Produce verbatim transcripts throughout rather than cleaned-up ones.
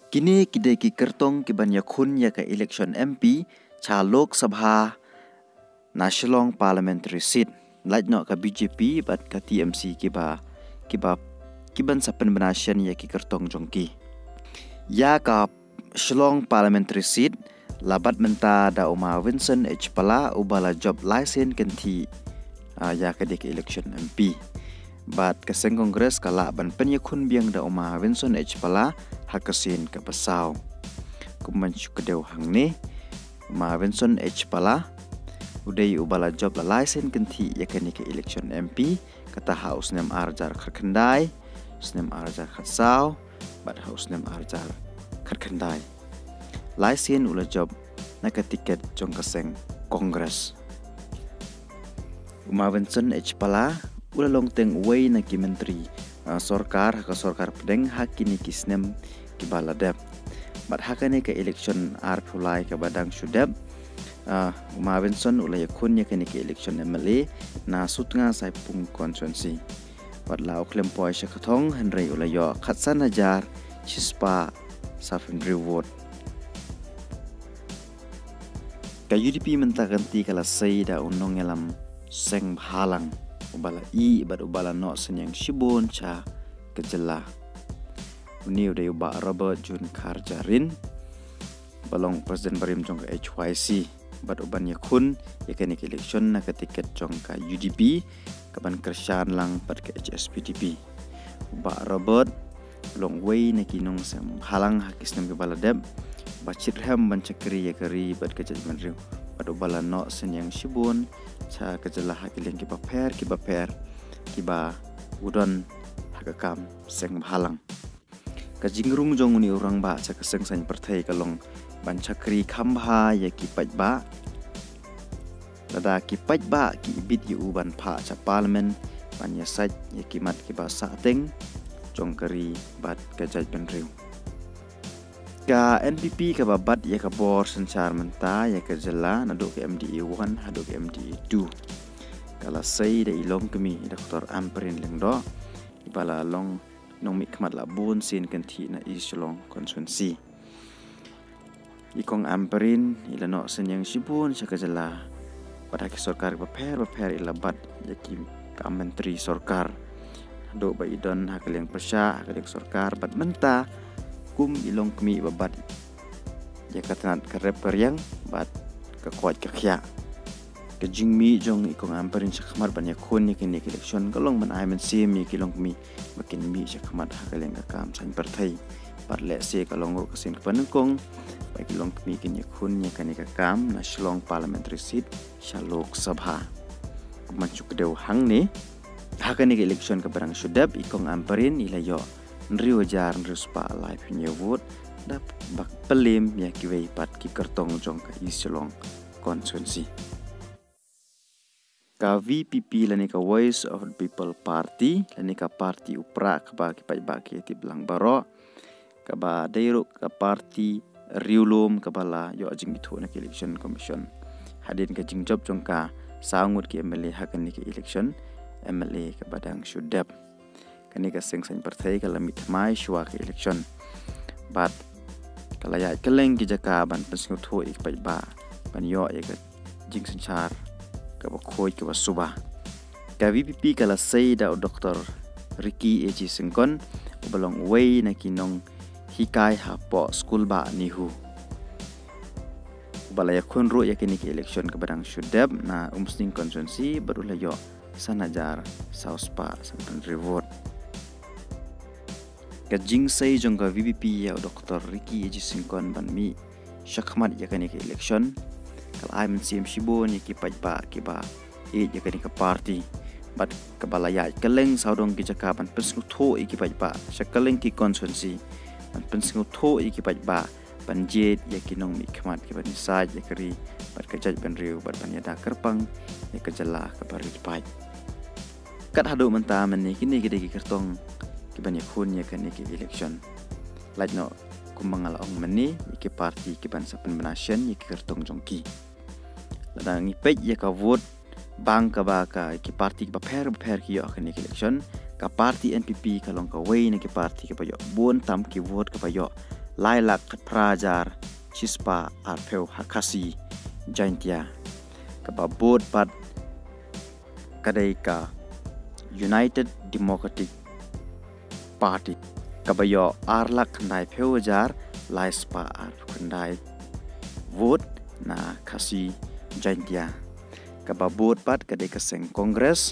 Kine ki dei ki kyrtong ki ban ïakhun ïa ka election M P cha Lok Sabha na Shillong Parliamentary Seat. Lait noh ka B J P bad ka T M C kiba kiba kiban sa pynbna shen ïa ki kyrtong jong ki. Ïa ka Shillong Parliamentary Seat la bat mynta da u Ma Vincent H Pala uba la jop lai sien kynthih, ah, ïa ka dei ka election M P. Bad ka seng Congress ka lah ban pynïakhun biang da u Ma Vincent H Pala ha ka sien kaba saw. Kum ban shu kdew hangne, u Ma Vincent H Pala u dei uba la jop la lai sien kynthih ïa kane ka election M P, kata ha u snem ar hajar khatkhyndai, u snem ar hajar khatsaw bad ha u snem ar hajar khatkhyndai. Lai sien u la jop na ka tiket jong ka seng Congress. U Ma Vincent H Pala u la long teng uwei na ki myntri, ah, sorkar ha ka sorkar pdeng ha kine ki snem kiba la dep. Bad ha kane ka election arphew lai kaba dang shu dep, ah, u Ma Vincent u la ïakhun ïa kane ka election M L A na Sutnga Saipung constituency. Wat la u khlem poi sha ka thong hynrei u la ïoh khatsan hajar shispah saphew hynriew vote. Ka U D P mynta ka kynti ka la sei da u nongïalam seng bhalang uba la ïeh bad uba la noh synñiang shibun sha ka jylla. Une u dei u Bah Robert June Kharjarin, ba long president barim jong ka H Y C, bad uban ïakhun ïa kane ka election na ka tiket jong ka U D P kaban kyrshan lang bad ka H S P D P. U Bah Robert u long uwei na ki nongseng bhalang ha ki snem kiba la dep, ba shitrhem ban shakri ïa ka ri bad ka jaitbynriew, bad uba la noh synñiang shibun sha ka jylla ha ki liang kiba pher kiba pher kiba u don ha ka kam seng bhalang. Ka jingrung jong une u rangbah sha ka seng saiñ pyrthei ka long ban shakri kham bha ïa ki paidbah. Lada ki paidbah ki ibit ïa u ban phah sha Parliament ban ïasaid ïa ki mat kiba sahteng jong ka ri bad ka jaitbynriew. Ka N P P kaba bat ïa ka bor synshar mynta ïa ka jylla naduh ka M D A one haduh ka M D A two ka la sei da i longkmie i Doctor Ampareen Lyngdoh, iba la long nongmihkhmat la bun sien kynthih na East Shillong constituency. I Kong Ampareen i la noh synñiang shibun sha ka jylla bad ha ki sorkar bapher bapher i la bat ïa ki kam myntri sorkar. Haduh ba i don ha ka liang pyrshah, ha ka liang sorkar, bad mynta kum i longkmie ba bat ïa ka tnat ka rep ka riang bad ka koit ka khiah. Ka jingmih jong i Kong Ampareen shakhmat ban ïakhun ïa kine ki election ka long ban ai mynsiem ïa ki longkmie ba kin mih shakhmat ha ka liang ka kam saiñ pyrthei. Bad lehse ka long ruh ka sien kaba nyngkong ba ki longkmie kin ïakhun ïa kane ka kam na Shillong Parliamentary Seat sha Lok Sabha. Kumban shu kdew hangne, ha kane ka election kaba dang shu dep, i Kong Ampareen i la ïoh hynriew hajar hynriew spah laiphew hynñiew vote, da bak pyllim ïa kiwei pat ki kyrtong jong ka East Shillong constituency. Ka V P P lane ka Voice of the People Party lane ka party u prah kaba ki paidbah ki tip lang baroh, kaba dei ruh ka party riewlum kaba la ïoh jingithuh na ka Election Commission hadien ka jingjop jong ka saw ngut ki M L A ha kane ka election M L A kaba dang shu dep. Kane ka seng saiñ pyrthei ka la mih thymmai shuwa ka election bad ka la ïaid kylleng ki jaka ban pynsngewthuh ïa ki paidbah ban ïoh ïa ka jingsynshar kaba khuid kaba suba. Ka V P P ka la sei da u Doctor Ricky A J Syngkon, uba long uwei na ki nonghikai hapoh skul bah NEHU, uba la ïakhun ruh ïa kane ka election kaba dang shu dep na Umsning constituency bad u la ïoh san hajar saw spah sanphew hynriew vote. Ka jingsei jong ka V P P ïa u Doctor Ricky A J Syngkon ban mih shakhmat ïa kane ka election ka la ai mynsiem shibun ïa ki paidbah kiba ïeit ïa kane ka party bad kaba la ïaid kylleng sawdong ki jaka ban pynsngewthuh ïa ki paidbah sha kylleng ki constituency, ban pynsngewthuh ïa ki paidbah ban jied ïa ki nongmihkhmat kiban ïasaid ïa ka ri bad ka jaitbynriew bad ban ïada kyrpang ïa ka jylla kaba rit paid. Kat haduh mynta mynne kine ki dei ki kyrtong kiban ïakhun ïa kane ka election. Lait noh kumba nga la ong mynne, ïa ki party kiban sa pynbna shen ïa ki kyrtong jong ki. Lada ngi peit ïa ka vote bank kaba ka ki party kiba pher bapher ki ïoh ha kane ka election, ka party N P P ka long kawei na ki party kaba ïoh bun tam ki vote, kaba ïoh lai lak khatphra hajar shispah arphew ha Khasi Jaintia. Kaba bud pat ka dei ka United Democratic Party, kaba ïoh ar lak khyndaiphew hajar lai spah arphew khyndai vote na Khasi Jaintia. Kaba bud pat ka dei ka seng Congress,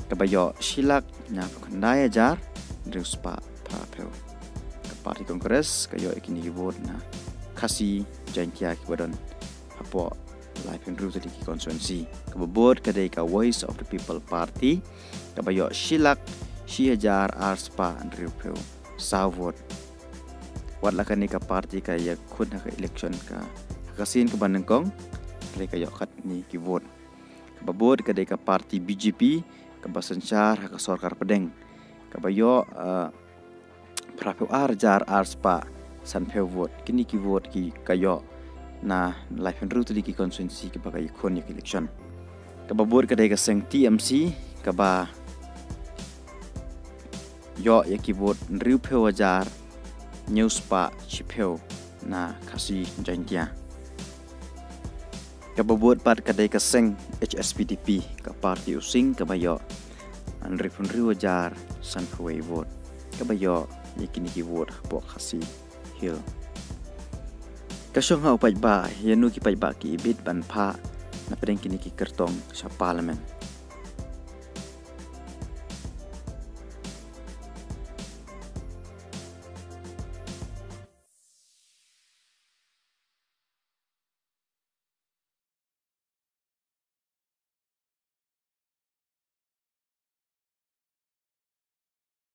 kaba ïoh shi lak hynñiewphew khyndai hajar hynriew spah phraphew. Ka party Congress ka ïoh ïa kine ki vote na Khasi Jaintia kiba don hapoh laiphew hynriew tylli ki constituency. Kaba bud ka dei ka Voice of the People Party, kaba ïoh shi lak shi hajar ar spah hynriewphew saw vote. Wat la kane ka party ka ïakhun ha ka election ka ha ka sien kaba nyngkong, hynrei ka ïoh katne ki vote. Kaba bud ka dei ka party B J P, kaba synshar ha ka sorkar pdeng, kaba ïoh, eh, phraphew ar hajar ar spah sanphew vote. Kine ki vote ki ka ïoh na laiphew hynriew tylli ki constituency kaba ka ïakhun ïa ka election. Kaba bud ka dei ka seng T M C, kaba ïoh ïa ki vote hynriewphew hajar hynñiew spah shiphew na Khasi Jaintia. Kaba bud pat ka dei ka seng H S P D P, ka party u Singh, kaba ïoh hynriewphew hynriew hajar sanphew wei vote. Kaba ïoh ïa kine ki vote hapoh Khasi Hills. Ka shong ha u paidbah ïa no ki paidbah ki ibit ban phah na pdeng kine ki kyrtong sha Parliament.